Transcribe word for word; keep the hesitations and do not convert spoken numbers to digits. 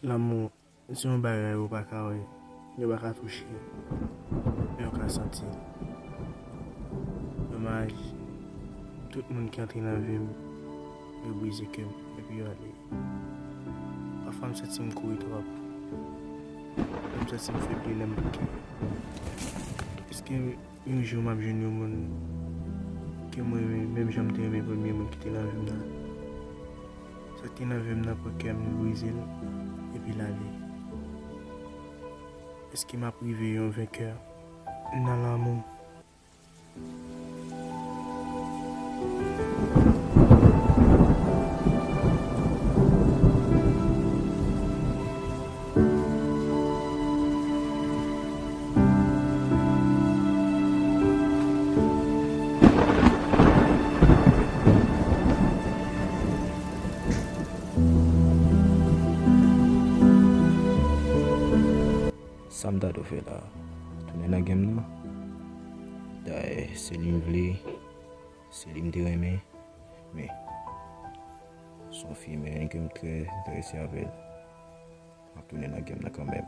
Lanmou se yon bagay ou pa ka wè, yo pa ka touche, men yo ka santi. Domaj, tout moun ki antre nan vi m, yo brize kè m, epi yo ale. Pafwa m santi m kouri twòp. M santi m febli lè m bouke. Èske yon jou m ap jwenn yon moun ke mwen renmen, menm jan m te renmen premye moun ki te nan vi m nan? Sa k te nan vi m nan pran kè m, li brize l, epi l ale. Èske m ap rive yon venkè nan lanmou? Sa m ta dwe fè la? Tounen nan gen m nan? Dayè, se li m vle, se li m te renmen, men se yon fi mwen ke m trè enterese avè l. M ap tounen nan gen m nan kanmenm.